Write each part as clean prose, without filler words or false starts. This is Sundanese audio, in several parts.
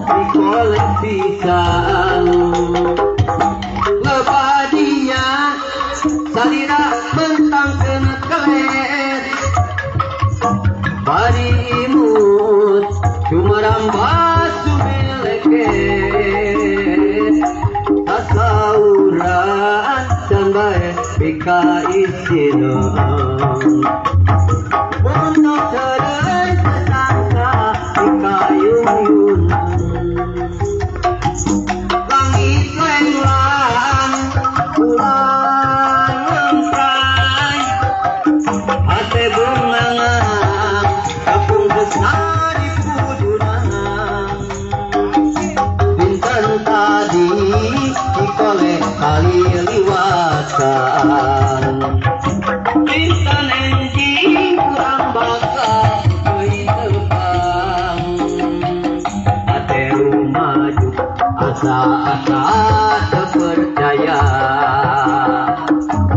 Dikolek pisang lebadinya salira mentang kena kelet bari imut cumarambas sumeleket tasauran dan bae bika isineung untuk terus tetangga dikayung-yun langit lenglang bulan ngemprai hate bungangang kapung besar di pudunang dinten tadi dikoleh kali liwatan dinten enjing kurang bakal deui tepang hate rumaju asa-asa terpercaya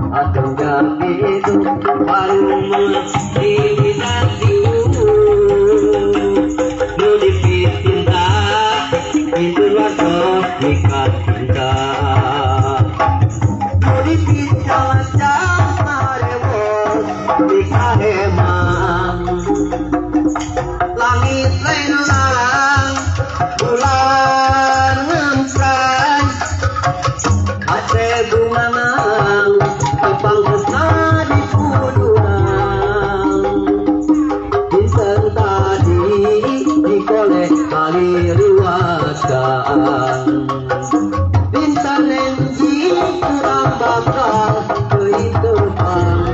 atau itu baru mesti nu dipitinta pintu wartos mikat cinta nu dipijalan marewos dikahemang langit lenglang bulan ngempran hate bungangang tepang tresna di pudunang dinten tadi dikoleh kali liwatan dinten enjing kurang bakal deui tepang.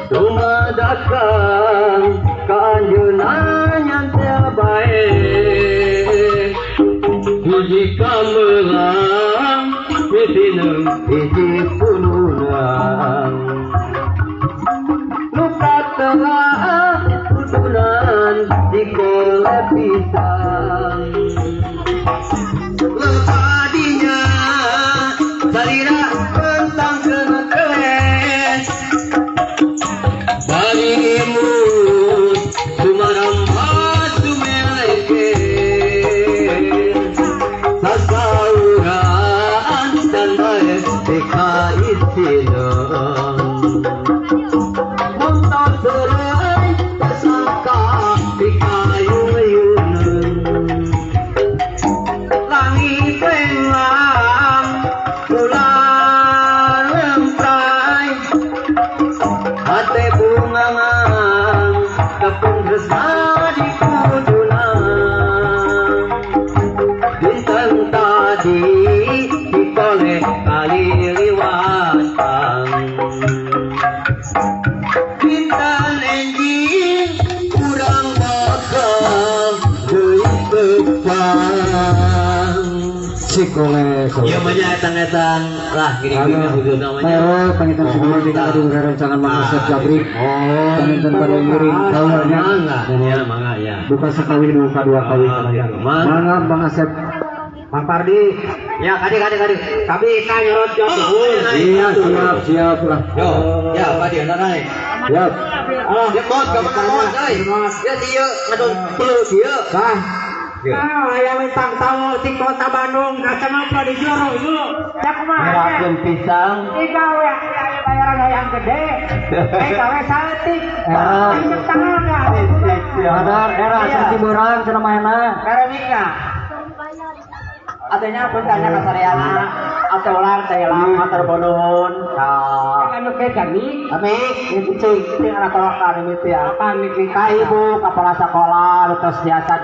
Sumadakang ka anjeunna nyantel bae hiji kamelang misineung hiji pununang nu katelaah pudunan dikoleh pisang lepadinya salira pentang kena keles bari imut sumarambas sumeleke sasauran dan bae teka isineung muntok seureui tersangka pikayung-yeuneung langit lenglang bulan ngemprai hate bungangang tepung tresna di kudunang dinten tadi dikoleh kali liwatan dinten enjing kurang bakal deui tepang. Sikole Iya banyak etang-etang lah gini-gini khusus namanya. Pero pangitan sebelum kita ada rancangan Mang Asep Jabrik. Oh, pangitan pada ngiring kaulanya. Mangga, ya mangga ya. Bukan sekawin, bukan dua kawin. Mangga Bang Asep. Bang Pardi. Ya, kadi kadi kadi. Kami kan nyorot yo. Iya, siap siap lah. Yo, ya Pak Di naik. Siap. Ya mot, kamu mot, euy. Ya dieu ngadon peleu dieu. Kah. Ah, hayang mintang tahu di kota Bandung, asa mah pada jero ieu. Ya kumaha? Ngerakeun pisang. Igawe aya bayaran hayang gede. Eh gawe saeutik. Era. Tangan Sadar era saeutik beurang cenah maena. Karamika. Artinya pun tanya ke Saryana atau ular teh lah matur nuhun. Anu ke kami kami cing cing anak tolokan mimiti apa mimiti ka ibu kepala sekolah terus biasa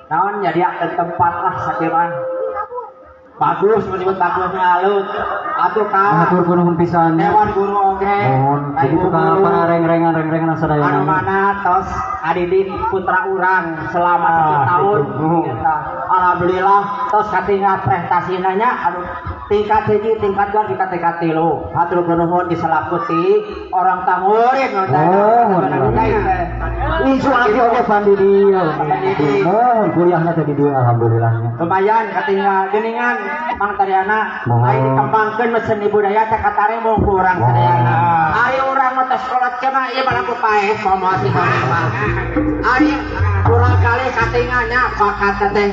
naon nyadiakeun tempat lah sakira bagus menyebut bagus ngalut Atuh ka. Hatur nuhun pisan. Dewan guru oge. Mohon begitu ka para reng-rengan sadayana. Anu mana tos adidik putra urang selama 1 tahun. Alhamdulillah tos katinggal prestasina nya anu tingkat 1, tingkat 2, tingkat 3. Hatur nuhun diselakuti orang tangurin. Oh, isu abdi oge pan di dieu. Mohon kuliahna teh di dieu alhamdulillah. Lumayan katinggal geuningan Mang Tariana. Ari dikembangkeun seni budaya teh kataremo ku urang sadayana. Ari urang mah tos kolot mah ieu mah ku paeh komo si mah. Ari urang kali katinggalnya bakat teh.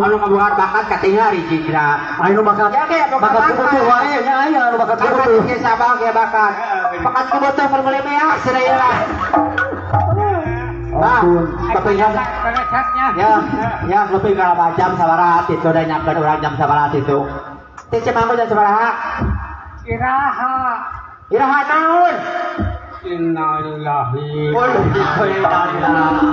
Anu kaboga bakat katinggal rijigna. Anu bakat bakat kubutuh wae nya aya anu bakat kubutuh. Bakat sabah ge bakat. Bakat kubutuh permuli meak sadayana. Bah, kepingin ya, ya lebih kalau jam sabaraha itu udah nyakeun urang jam sabaraha itu. Teh cemangku jam sabaraha? Iraha. Iraha naon? Innalillahi. Wa inna ilaihi.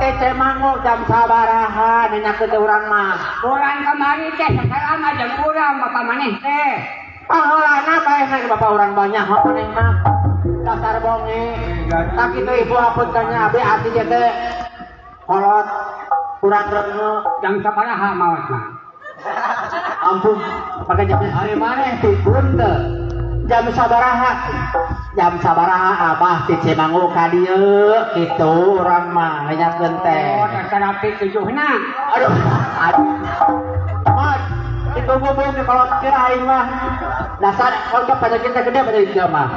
Teh cemangku jam sabaraha nanyakeun teh urang mah. Urang kamari teh sasalama jam urang bapak maneh teh. Paholana bae bapak urang banyak maneh mah. Dasar bonge. Tak itu ibu apuntennya abdi ati teh kolot kurang reneu jam sabaraha maotna. Ampun, pakai jam hari maneh pikun teu. Jam sabaraha? Jam sabaraha abah ti Cimanggu ka dieu kitu urang mah nanyakeun teh. Oh, terapi tujuhna. Aduh, aduh. Mat, ditunggu di kolot kira aing mah. Dasar kalau penyakit gede penyakit G mah.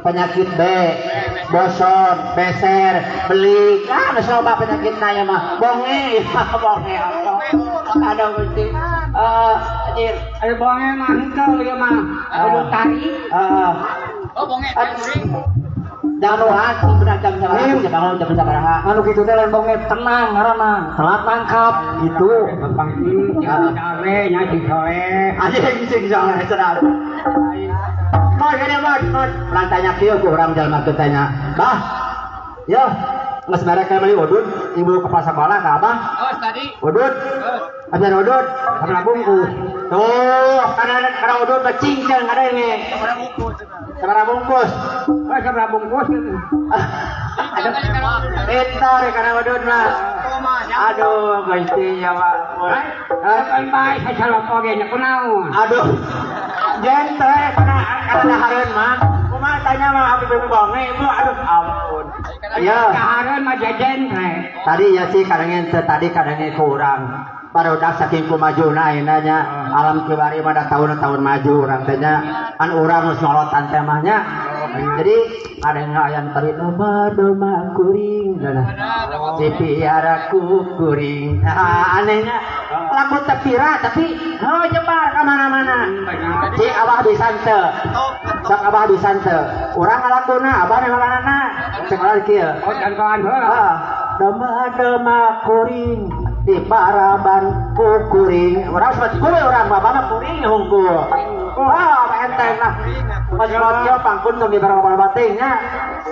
Penyakit B, boson, beser, belik, ah geus loba penyakitna ya mah. Bonge, bonge aduh Gusti. Anjir, ari bonge mah henteu ieu mah. Kudu tarik. Heeh. Oh, bonge kuring. Jangan hati benar jam sabaraha, bangun jam sabaraha. Anu kitu teh lain bonge tenang ngaranna, telat nangkap gitu. Gawe nya sing soleh. Anjing sing soleh cenah. Mod gini mod, mod. Urang tanya kieu ku urang jalma teu tanya. Bah. Yo, geus mereka meuli udud, ibu kepala sekolah ka abah. Oh, tadi. Udud. Ajar udud, sabaraha bungkus. Tuh, karena udud mah cincang ngadenge. Sabaraha bungkus. Sabaraha bungkus. Oh, sabaraha bungkus. Aduh, pintar karena udud mah. Aduh, Gusti ya Pak. Kan bae sasalop oge nya kunaon. Aduh. Jentre karena dahareun mah. Kumaha tanya mah abdi bonge ibu aduh ampun. Ya. Dahareun mah jentre. Tadi ya sih kadangnya tadi kadangnya kurang. Barudak saking kumajuna ayeuna nya alam kiwari mah da tahun-tahun maju urang teh nya kan urang geus ngolotan teh mah nya. Jadi kadang aya tadi domba kuring dipiara ku kuring. Nah, anehnya lagu teu pira tapi oh nyebar ka mana-mana. Ci abah bisa teu. Sok abah bisa teu. Urang ngalakuna abah ngalanana. Cek urang kieu. Oh contohan heula. Domba kuring di paraban ku kuring. Urang sebut kuring urang bapak mah kuring hungkul. Wah, enteng lah. Mas kieu pangkun tong di barang-barang bating nya.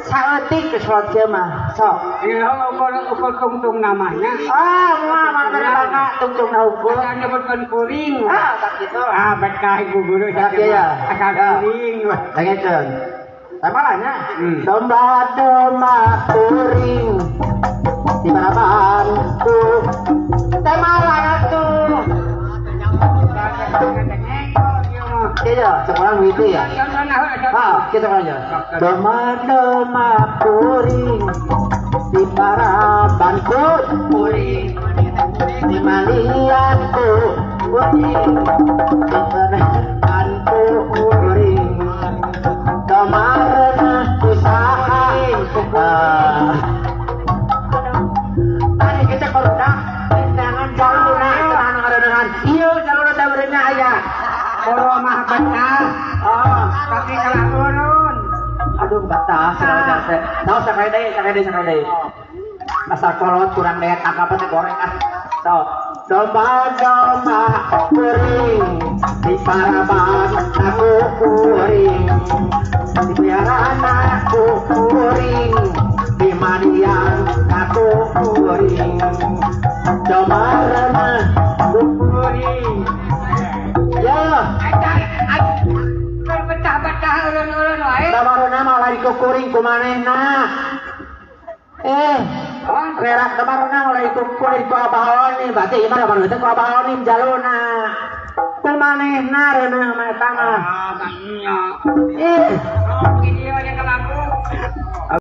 Saeutik geus kolot kieu mah. Sok. Ieu ukur tungtung namanya. Ah, moal mana bangga tungtungna ukur. Asal nyebutkeun kuring. Ah, tak kitu. Ah, betah ibu guru sakieu ya. Asal kuring. Dengekeun. Tamalanya domba-domba kuring di paraban ku. Tamalana tuh. Iya, sekolah gitu ya. Ah, kita aja. Domba-domba kuring di paraban ku kuring di malian ku kuring di paraban ku kuring kamarna usaha. Tadi kita kalau dah jangan jalurna cenah ngareuneuhan. Ieu jalurna teh beureunya aya. Kalau mah betah. Oh, tapi kalah turun. Aduh betah segala teh. Tahu sakali deui, Asal kolot kurang daya tangkap teh goreng ah. Sok. Domba-domba kuring di paraban aku kuring di piaraan aku kuring di mandian aku kuring domba remah kuring Tah eureun-eureun wae. Dabarona mah lain ku kuring ku manehna. Rera dabarona mah lain ku kuring ku Abah Onim, berarti ieu mah dabarona teh ku Abah Onim jaluna. Ku manehna reuneuh mah eta mah. Ah, nya. Ih, Oh, kieu